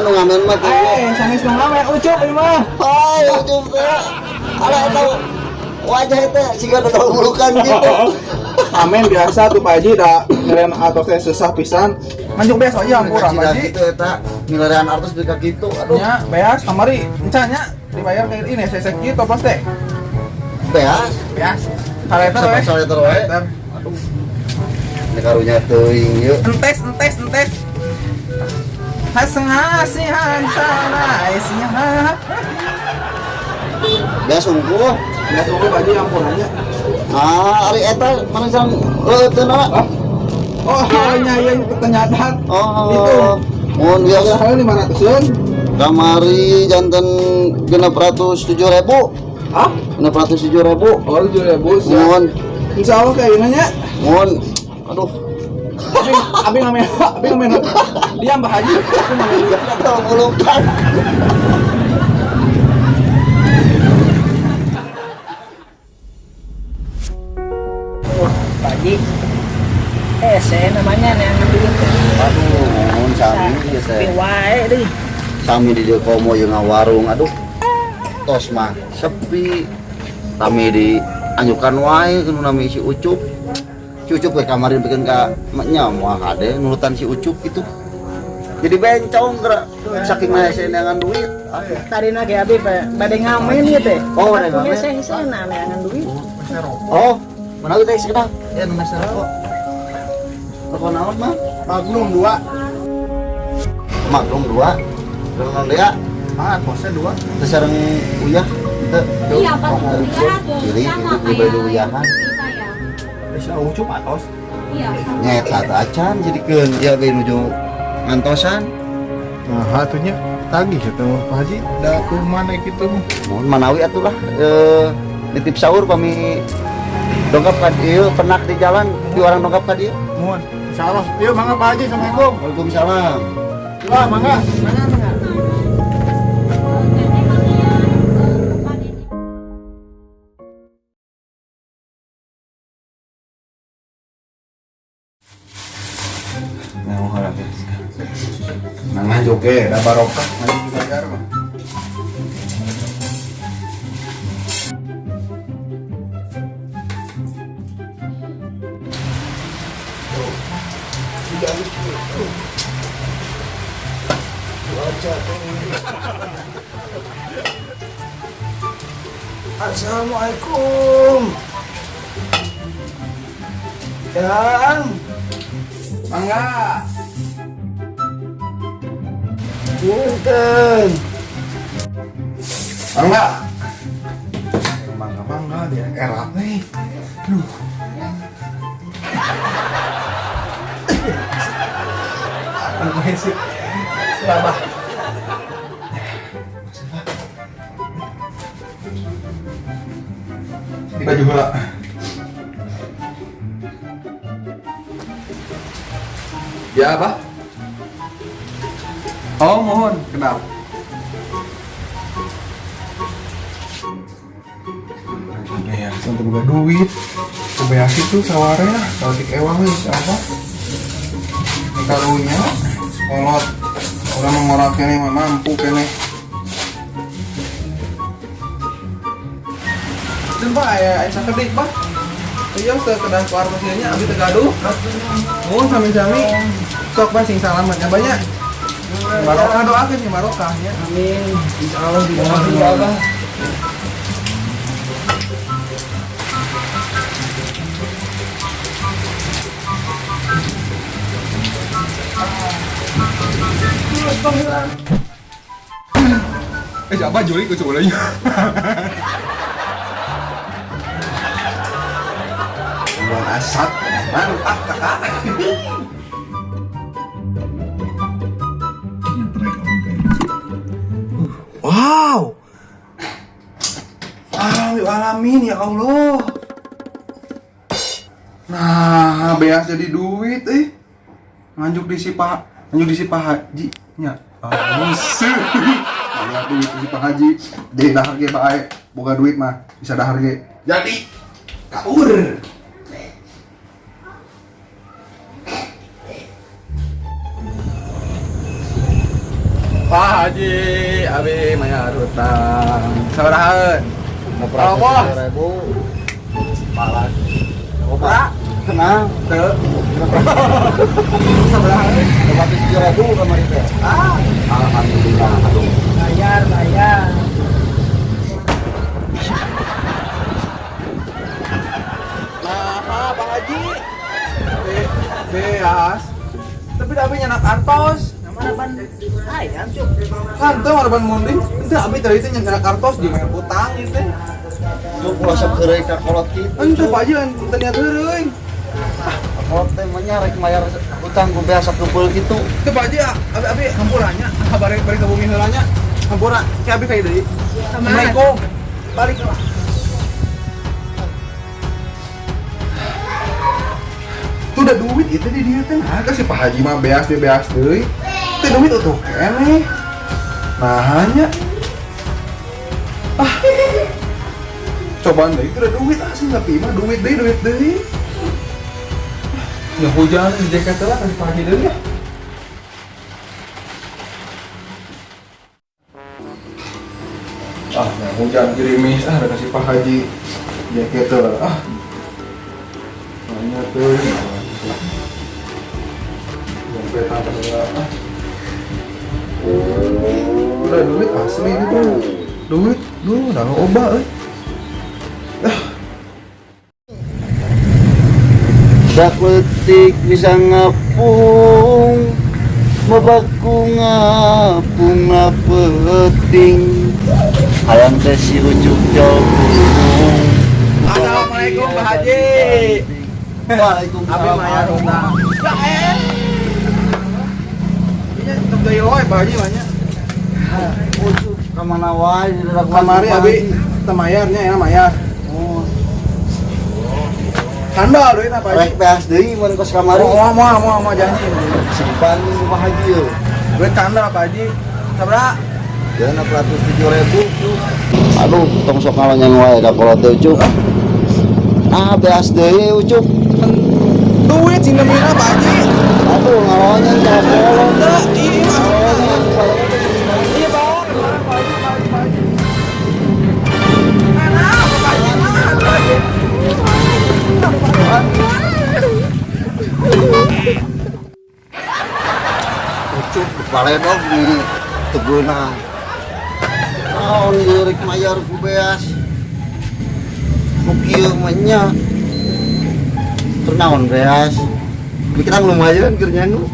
nu ngamen mah teh. Sanes nu ngamen Ucup ieu mah. Hai, Ucup teh. Ala eta wajah teh siga dodol bulukan gitu. Amin biasa tuh Pak Haji da ngeureun atos teh susah pisan. Manjuk beas aja ampura Pak Haji. Gitu eta milarian artos bika kitu. Aduh, Nya beas kamari encan nya dibayar kayak ini sesek kitu toples teh. Beas. Beas. Saleta we. Saleta we. Aduh. Ini karunya teuing ieu. Entes entes entes. Hasengasihan sana isinya. Beas unggul. Beas unggul Pak Haji ampurannya. Ah, ari eta mana sareng leuteuna? Oh, nya ieu pertanyaan. Oh. Itu. Mun biasa 500-an. Kamari janten 607.000. Hah? 607.000. Oh, 7.000. Mun, Insya Allah kayak gini nya. mun. Aduh. Abi ngamen, abi ngamen. Diam Pak Haji. Abi ngamen. Tahu bulukan. Wah, Pak Haji. Saya namanya yang duit. Aduh, mun sami ieu Tapi teh. wae deh. Sami di dieu komo jeung ngawarung. Aduh. Tos mah sepi. Tami di anjukan wae kudu nami si Ucup. Si Ucup we kamari bikin ka nya moal kade nurutan si Ucup gitu. Jadi bencong geura saking neangan duit. Aduh. Tadi nage abi bade ngamen ieu teh. Oh, bade ngamen. Hese neangan duit. Oh, mana teh sekedap? Ya nu meser rokok. Rokok naon mah? Magnum 2. Magnum 2. Sareng naon deui? Ah, kosnya 2. Teu sareng uyah teu. Iya, 4300. Pilih Sama itu kayak beli uyahan. saya. Bisa Ucup atos. Iya, sama. Nyeta teh acan jadikeun ieu ge nuju ngantosan. Nah, atunya tagih gitu Pak Haji, da kumaha kitu mah. Mohon manawi atuh lah nitip sahur pami dongkap ka dieu penak di jalan di orang dongkap ka dieu. Mohon. Insyaallah. Yuk mangga Pak Haji, Assalamualaikum. Waalaikumsalam. Wah, mangga. Mangga mangga. Nah, mau harap ya. Nah, nganjuk ge, da barokah nganjuk dibayar mah. Assalamualaikum. Yang mangga. Punten. Mangga. Mangga mangga dia erat nih. Aduh. Aduh sih. Selama. Di baju heula. Ya, Abah? Oh, mohon. Kenal. Ada ya, sampai buka duit. Kebeas itu saware lah, kalau di ewang nih, apa? Ini karunya, kolot. Orang mengorak kene mah mampu kene. Dan Pak, aya sakedik, Pak. Iya, sekedar keluar mesinnya, abi teu gaduh. Nuhun sami-sami. Sok Pak sing salametnya banyak. Barokah doakeun sing barokah ya. Amin. Insyaallah didoakeun ya Abah. Siapa Juli ke sebelahnya? Buang asap, mantap kakak. Wow, alamin ya Allah. Nah, beas jadi duit. Nganjuk di si Pak, nganjuk di si Pak Haji nya. Bagus. Banyak duit di si Pak Haji. Jadi dahar ge bae, boga duit mah bisa dahar ge. Jadi kabur. Pak Haji, abi mayar hutang. Sabaraha? Halo, Bos. Ribu. Palas. Opa. Kenal. Teu. Sabaraha? 7.000 kamari teh. Ah, alhamdulillah. Aduh. Bayar, bayar. Nah, Pak Haji. Beas. Tapi abi nyanak artos. Harapan ayam cuk. Kan teu harapan munding. Henteu abi tadi teh nyanak artos di main hutang ieu teh. Cuk ulah sok heureuy ka kolot kitu. Henteu Pak Haji lain teu niat heureuy. Kolot teh mah nya rek mayar hutang ku beas sakepeul kitu. Teu Pak Haji, abi abi hampura nya. Bari bari ka bumi heula nya. Hampura, ke abi ka deui. Assalamualaikum. Balik lah. Tuh udah duit itu di dia teh. Nah, si Pak Haji mah beas dia beas deui. Teh duit utuh keneh. Nah, hanya ah. Cobaan deui itu udah duit asli tapi mah duit deui duit deui. Ya hujan di jaket lah kasih Pak Haji deui ya. Ah, ya hujan gerimis ah ada kasih Pak Haji jaket lah. Ah. Banyak tuh. Dompet apa ah. Udah duit asli ini tuh. Duit, duh, udah loba euy. Ah, Dak leutik bisa ngapung Mabaku ngapung ngapeuting Hayang teh si Ucup jauh. Assalamualaikum Pak Haji. Waalaikumsalam. Abi mayar hutang. Ya eh. Iya, tetep deui loe Pak Haji mah nya. Ucup ka mana wae di dalam Kamari abi teu mayarnya enak mayar. Oh, Kandal duit apa Haji? rek beas deui mun kos kamari. Oh, mau mau mau janji. Simpan di Pak Haji yeuh. Duit kandal Pak Haji. Sabaraha? Ya 607.000 Cuk. Aduh, tong sok ngalonyang wae ka kolot teh Ucup. Ah, beas deui Ucup. Duit sih nemuin Pak Haji. Aduh, ngalonyang ka kolot. Teu, iya. Iya, Pak. Pak Haji, Pak Haji, Pak Haji. Mana? Pak Haji, mana? Pak Haji. Ucup baledog nih teu beunang. Naon ieu rek mayar ku beas. Nu kieu mah nya. Tur naon beas? Pikiran lumayan keur nyangu.